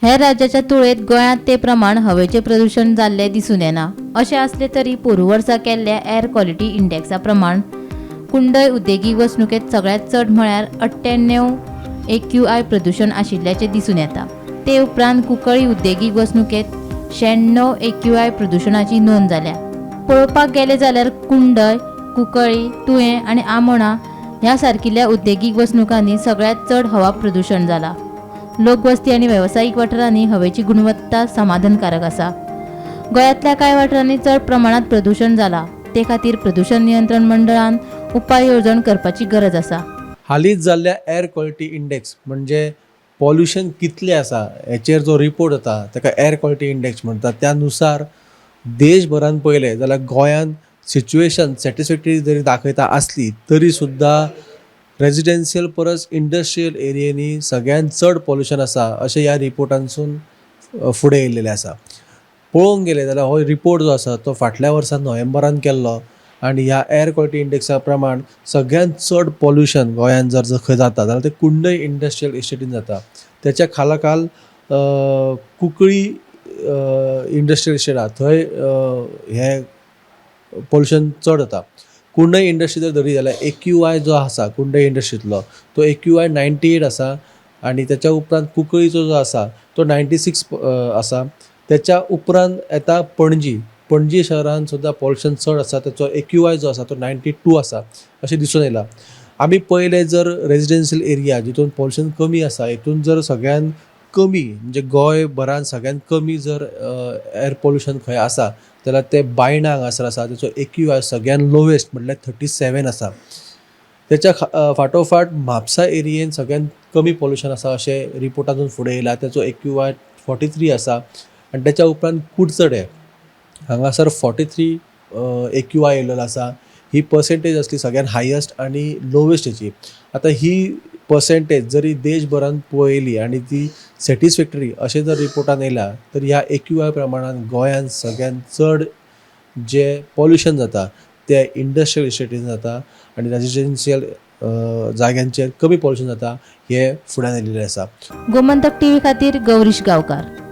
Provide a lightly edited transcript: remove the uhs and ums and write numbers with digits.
हेर राज्याच्या तुळेंत गोंयांत ते प्रमाण हवेचें प्रदूशण जाल्लें दिसून येना. अशें आसलें तरी पोरूं वर्सा केल्ल्या एअर क्वॉलिटी इंडेक्सा प्रमाण कुंडय उद्देगीक वसणुकेंत सगळ्यांत चड म्हळ्यार 98 एक्यूआय प्रदूशण आशिल्ल्याचें दिसून येता. ते उपरांत कुंकळी उद्देगीक वसणुकेंत 96 एक्यूआय प्रदूशणाची नोंद जाल्या. पळोवपाक गेलें जाल्यार कुंडय, कुंकळी, तुयें आनी आमोणा ह्या सारकिल्ल्या उद्देगीक वसणुकांनी सगळ्यांत चड हवा प्रदूशण जाला. लोकवस्ती आनी वेवसायीक वाठारांनी हवेची गुणवत्ता समाधानकारक आसा. गोंयांतल्या कांय वाठारांनी चड प्रमाणांत प्रदूशण जाला. ते खातीर प्रदूशण नियंत्रण मंडळान उपाय येवजण करपाची गरज आसा. हालींच जाल्ल्या एअर क्वॉलिटी इंडेक्स, म्हणजे पॉल्युशन कितलें आसा हेचेर जो रिपोर्ट जाता ताका एअर क्वॉलिटी इंडेक्स म्हणटात, त्या नुसार देशभरान पळयलें जाल्यार गोंयान सिच्युएशन सॅटिस्फॅक्टरी जरी दाखयता आसली तरी सुद्दां रेजिडेन्शियल परस इंडस्ट्रियल एरियेनी सगळ्यान चड पॉल्युशन आसा अशें ह्या रिपोर्टांसून फुडें येयल्लेलें आसा. पळोवंक गेलें जाल्यार हो रिपोर्ट जो आसा तो फाटल्या वर्सा नोव्हेंबरान केल्लो आनी ह्या एअर क्वॉलिटी इंडेक्सा प्रमाण सगळ्यात चड पॉल्युशन गोंयांत जर जर खंय जाता जाल्यार तें कुंडय इंडस्ट्रियल इस्टेटीन जाता. तेच्या खाला खाल कुंकळी इंडस्ट्रियल इस्टेट आहा, थंय हें पॉल्युशन चड जाता. कुंडय इंडस्ट्री जर धरली जाल्यार एक्यूआय जो आसा कुंडय इंडस्ट्रींतलो तो एक्यूआय 98 आसा आनी तेच्या उपरांत कुंकळीचो जो आसा तो 96 आसा. तेच्या उपरांत येता पणजी. पणजी शहरान सुद्दां पॉल्युशन चड आसा. तेचो एक्यूआय जो आसा तो 92 आसा अशें दिसून येयलां. आमी पळयलें जर रेजिडेन्शियल एरिया जितून पॉल्युशन कमी आसा, हितून जर सगळ्यान कमी, म्हणजे गोंयभरान सगळ्यान कमी जर एअर पॉल्युशन खंय आसा जाल्यार तें बायणा हांगासर आसा. तेचो एक्यूआय सगळ्यान लोवेस्ट म्हटल्यार 37 आसा. तेच्या फाटोफाट म्हापसा एरियेन सगळ्यान कमी पॉल्युशन आसा अशें रिपोर्टातून फुडें येयलां. तेचो एक्यूआय 43 आसा आनी तेच्या उपरांत कुडचडे हांगासर 43 एक्यूआय येयलेलो आसा. ही पर्सेंटेज आसली सगळ्यान हायस्ट आनी लोवेस्ट हेची. आतां ही पर्सेंटेज जरी देशभरान पळयली आनी ती सॅटिस्फॅक्टरी अशें जर रिपोर्टान येयला तर ह्या एक्यूआय प्रमाणान गोंयान सगळ्यान चड जें पॉल्युशन जाता तें इंडस्ट्रियल इस्टेटीन जाता आनी रेजिडेन्शियल जाग्यांचेर कमी पॉल्युशन जाता हें फुड्यान येयलेलें आसा. गोमंतक टीव्ही खातीर गौरीश गांवकार.